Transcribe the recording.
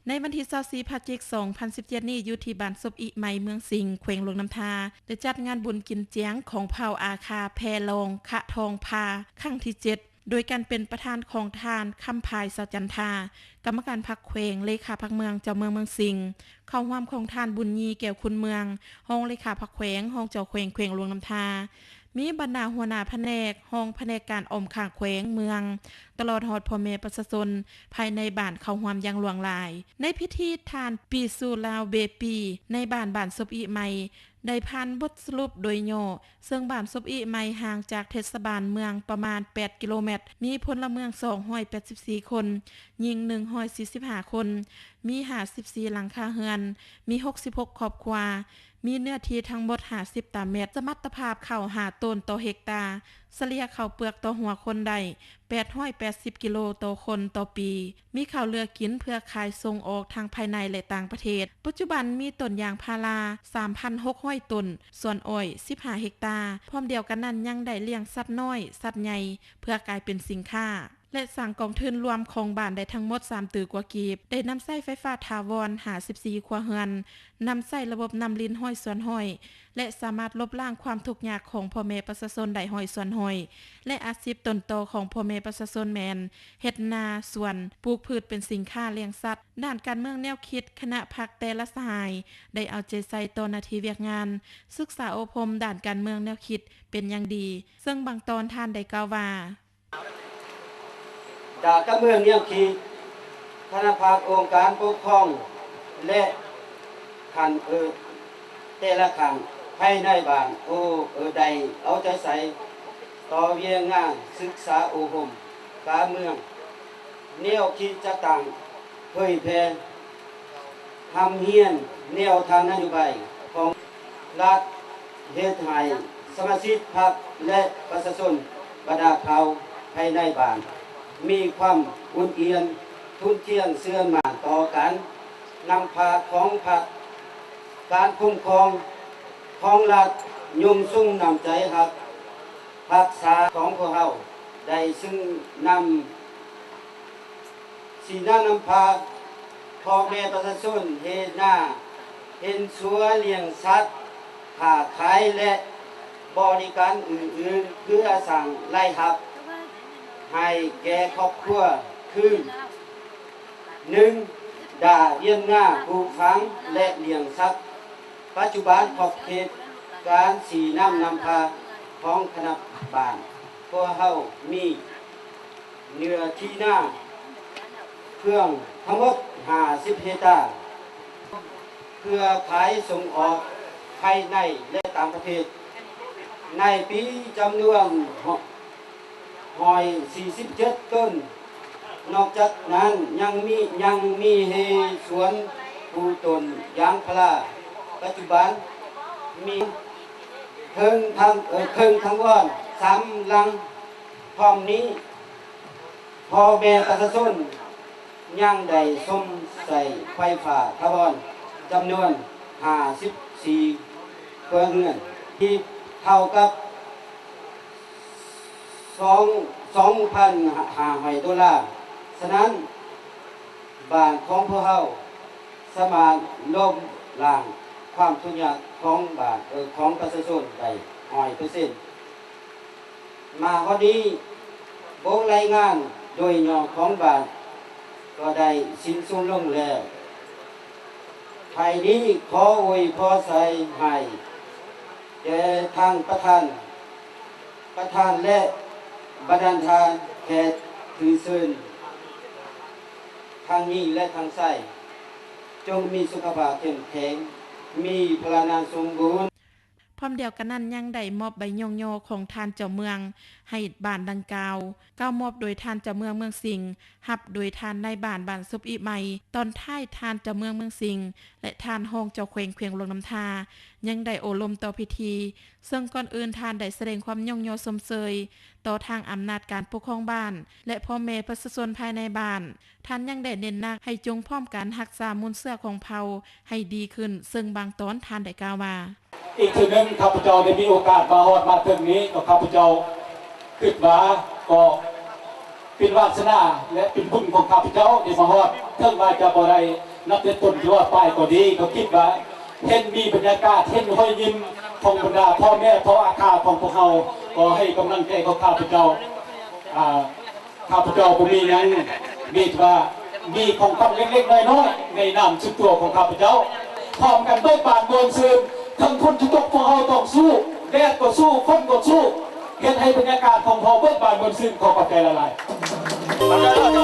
ໃນວັນທີຊາວສີ່ ພະຈິກ ສອງພັນສິບເຈັດນີ້ ຢູ່ທີ່ບ້ານສົບອິໃໝ່ ເມືອງສິງ ແຂວງຫຼວງນ້ຳທາ ໄດ້ຈັດງານບຸນກິນຈຽງຂອງເຜົ່າອາຄາແພລອງ ຂະທອງພາ ຄັ້ງທີເຈັດ ໂດຍການເປັນປະທານຂອງທ່ານ ຄຳພາຍ ສາຈັນທາ ກຳມະການພັກແຂວງ, ເລຂາພັກເມືອງ, ເຈົ້າເມືອງເມືອງສິງ, ເຂົ້າຮ່ວມຂອງທ່ານ ບຸນຍີ່ ແກ້ວຂຸນເມືອງ ຮອງເລຂາພັກແຂວງ, ຮອງເຈົ້າແຂວງແຂວງຫຼວງນ້ຳທາ, ມີບັນດາຫົວໜ້າພະແນກ, ຮອງພະແນກການອ້ອມຂ້າງແຂວງ, ເມືອງ, ຕະຫຼອດຮອດພໍ່ແມ່ປະຊາຊົນພາຍໃນບ້ານເຂົ້າຮ່ວມຢ່າງຫຼວງຫຼາຍ. ໃນພິທີ ທ່ານ ປີຊູລາວ ເບປີ ນາຍບ້ານບ້ານສົບອິໃໝ່ ໄດ້ຜ່ານບົດສະຫຼຸບໂດຍຫຍໍ້, ເຊິ່ງບ້ານສົບອິໃໝ່ຫ່າງຈາກເທດສະບານເມືອງປະມານແປດກິໂລແມັດ, ມີພົນລະເມືອງສອງຮ້ອຍແປດສິບສີ່ຄົນ, ຍິງໜຶ່ງຮ້ອຍສີ່ສິບຫ້າຄົນ, ມີຫ້າສິບສີ່ຫຼັງຄາເຮືອນ, ມີຫົກສິບຫົກຄອບຄົວ, ມີເນື້ອທີ່ທັງໝົດຫ້າສິບຕາແມັດ, ສະມັດຕະພາບເຂົ້າຫ້າໂຕນຕໍ່ເຮັກຕາ, ສະເລ່ຍເຂົ້າເປືອກຕໍ່ຫົວຄົນໄດ້ ແປດຮ້ອຍແປດສິບກິໂລຕໍ່ຄົນຕໍ່ປີ, ມີເຂົ້າເຫຼືອກິນເພື່ອຂາຍສົ່ງອອກທັງພາຍໃນ ແລະ ຕ່າງປະເທດ. ປັດຈຸບັນມີຕົ້ນຢາງພາລາ ສາມພັນຫົກຮ້ອຍຕົ້ນ, ສວນອ້ອຍ ສິບຫ້າເຮັກຕາ. ພ້ອມດຽວກັນນັ້ນຍັງໄດ້ລ້ຽງສັດນ້ອຍ, ສັດໃຫຍ່ ເພື່ອກາຍເປັນສິນຄ້າ ແລະ ສ້າງກອງທຶນລວມຂອງບ້ານໄດ້ທັງໝົດສາມຕື້ກວ່າກີບ, ໄດ້ນຳໃຊ້ໄຟຟ້າຖາວອນຫ້າສິບສີ່ຄົວເຮືອນ, ນຳໃຊ້ລະບົບນ້ຳລິນຮ້ອຍສ່ວນຮ້ອຍ ແລະ ສາມາດລົບລ້າງຄວາມທຸກຍາກຂອງພໍ່ແມ່ປະຊາຊົນໄດ້ຮ້ອຍສ່ວນຮ້ອຍ ແລະ ອາຊີບຕົ້ນຕໍຂອງພໍ່ແມ່ປະຊາຊົນແມ່ນເຮັດນາ, ສວນ, ປູກພືດເປັນສິນຄ້າ, ລ້ຽງສັດ. ດ້ານການເມືອງແນວຄິດ, ຄະນະພັກແຕ່ລະສະຫາຍໄດ້ເອົາໃຈໃສ່ຕໍ່ໜ້າທີ່ວຽກງານ, ສຶກສາອົບຮົມດ້ານການເມືອງແນວຄິດເປັນຢ່າງດີ, ເຊິ່ງບາງຕອນທ່ານໄດ້ກ່າວວ່າ ດາກກະເມືອງແນວຄິດ, ຄະນະພັກອົງການປົກຄອງ ແລະ ຂັ້ນເອີແຕ່ລະຂັ້ນພາຍໃນບ້ານ ໂອ ເອີ ໄດ້ເອົາໃຈໃສ່ຕໍ່ວຽກງານສຶກສາອົບຮົມການເມືອງແນວຄິດ ຈັດຕັ້ງເຜີຍແຜ່ ຮ່ຳຮຽນແນວທາງນະໂຍບາຍຂອງລັດ ເຮັດໃຫ້ສະມາຊິກພັກ ແລະ ປະຊາຊົນບັນດາເຜົ່າພາຍໃນບ້ານ ມີຄວາມອຸ່ນອຽນທຸ່ນທ່ຽງເຊື່ອໝັ້ນຕໍ່ການນຳພາຂອງພັກ, ການຄຸ້ມຄອງຂອງລັດ, ຍົງສູງນ້ຳໃຈຮັກ ຮັກສາຂອງພວກເຮົາໄດ້ ຊຶ່ງນຳ ຊີ້ນຳນຳພາພໍ່ແມ່ປະຊາຊົນເຮັດນາ, ເຮັດສວນ, ລ້ຽງສັດ, ຄ້າຂາຍ ແລະ ບໍລິການອື່ນໆ ເພື່ອສ້າງລາຍຮັບໃຫ້ແກ່ຄອບຄົວຄື ໜຶ່ງ ດາວຽນນາ, ປູກຝັງ ແລະ ລ້ຽງສັດ. ປັດຈຸບັນຂອບເຂດການຊີ້ນຳນຳພາຂອງຄະນະບ້ານພວກເຮົາມີເນື້ອທີ່ນາເຄືອງທັງໝົດຫ້າສິບເຮັກຕາ ເພື່ອຂາຍສົ່ງອອກພາຍໃນ ແລະ ຕ່າງປະເທດ ໃນປີຈຳນວນ ຮ້ອຍສີ່ສິບເຈັດຕົ້ນ. ນອກຈາກນັ້ນຍັງມີ, ຍັງມີເຮັດສວນປູກຕົ້ນຢາງພາລາ. ປັດຈຸບັນມີເຄິ່ງທັງ, ເອີ, ເຄິ່ງທັງວອນ ສາມຫຼັງ. ພ້ອມນີ້ ພໍ່ແມ່ປະຊາຊົນຍັງໄດ້ຊົມໃຊ້ໄຟຟ້າຖາວອນຈຳນວນຫ້າສິບສີ່ຄົວເຮືອນ ທີ່ເທົ່າກັບ ສອງ, ສອງພັນຫ້າຮ້ອຍໂດລາ. ສະນັ້ນ ບ້ານຂອງພວກເຮົາສາມາດລົບລ້າງຄວາມທຸກຍາກຂອງບ້ານ, ເອີ, ຂອງປະຊາຊົນໄດ້ຮ້ອຍເປີເຊັນ. ມາຮອດນີ້ ບົດລາຍງານໂດຍຫຍໍ້ຂອງບ້ານກໍໄດ້ສິ້ນສຸດລົງແລ້ວ. ທ້າຍນີ້ຂໍອວຍພອນໃສ່ໃຫ້ແກ່ທາງປະທານ, ປະທານ ແລະ ບັນດາທ່ານແຂກຖືເຊີນທັງຍິງ ແລະ ທັງຊາຍ ຈົ່ງມີສຸຂະພາບເຂັ້ມແຂງ, ມີພະລານາສົມບູນ. ພ້ອມດຽວກັນນັ້ນຍັງໄດ້ມອບໃບຍ້ອງຍໍຂອງທ່ານເຈົ້າເມືອງໃຫ້ບ້ານດັ່ງກ່າວ, ກ່າວມອບໂດຍທ່ານເຈົ້າເມືອງເມືອງສິງ, ຮັບໂດຍທ່ານນາຍບ້ານບ້ານສົບອິໃໝ່. ຕອນທ້າຍທ່ານເຈົ້າເມືອງເມືອງສິງ ແລະ ທ່ານຮອງເຈົ້າແຂວງແຂວງຫຼວງນ້ຳທາ ຍັງໄດ້ໂອ້ລົມຕໍ່ພິທີ, ເຊິ່ງກ່ອນອື່ນທ່ານໄດ້ສະແດງຄວາມຍ້ອງຍໍຊົມເຊີຍຕໍ່ທາງອຳນາດການປົກຄອງບ້ານ ແລະ ພໍ່ແມ່ປະຊາຊົນພາຍໃນບ້ານ. ທ່ານຍັງໄດ້ເນັ້ນໜັກໃຫ້ຈົ່ງພ້ອມກັນຮັກສາມູນເຊື້ອຂອງເຜົ່າໃຫ້ດີຂຶ້ນ, ເຊິ່ງບາງຕອນທ່ານໄດ້ກ່າວວ່າ ອີກເທື່ອໜຶ່ງ ຂ້າພະເຈົ້າໄດ້ມີໂອກາດມາຮອດມາເຖິງນີ້, ກໍຂ້າພະເຈົ້າຄິດວ່າກໍເປັນວາສະໜາ ແລະ ເປັນບຸນຂອງຂ້າພະເຈົ້າໄດ້ມາຮອດ, ເຖິງວ່າຈະບໍ່ໄດ້ ນັບແຕ່ຕົ້ນຈົນວ່າປາຍກໍດີ ກໍຄິດວ່າເຫັນມີບັນຍາກາດ ເຫັນຮອຍຍິ້ມຂອງບັນດາພໍ່ແມ່ພໍ່ອາຂ້າຂອງພວກເຮົາ ກໍໃຫ້ກຳລັງໃຈຂອງຂ້າພະເຈົ້າ ອາ ຂ້າພະເຈົ້າບໍ່ມີຫຍັງ ມີແຕ່ວ່າມີຂອງຂວັນເລັກໆນ້ອຍໆ ໃນນາມສ່ວນຕົວຂອງຂ້າພະເຈົ້າ ພ້ອມກັນເບີກບານມ່ວນຊື່ນ ເຖິງຝົນຈະຕົກພວກເຮົາຕ້ອງສູ້ ແດດກໍສູ້ ຝົນກໍສູ້ ເຮັດໃຫ້ບັນຍາກາດຂອງເຮົາເບີກບານມ່ວນຊື່ນ. ຂໍຂອບໃຈຫຼາຍໆ.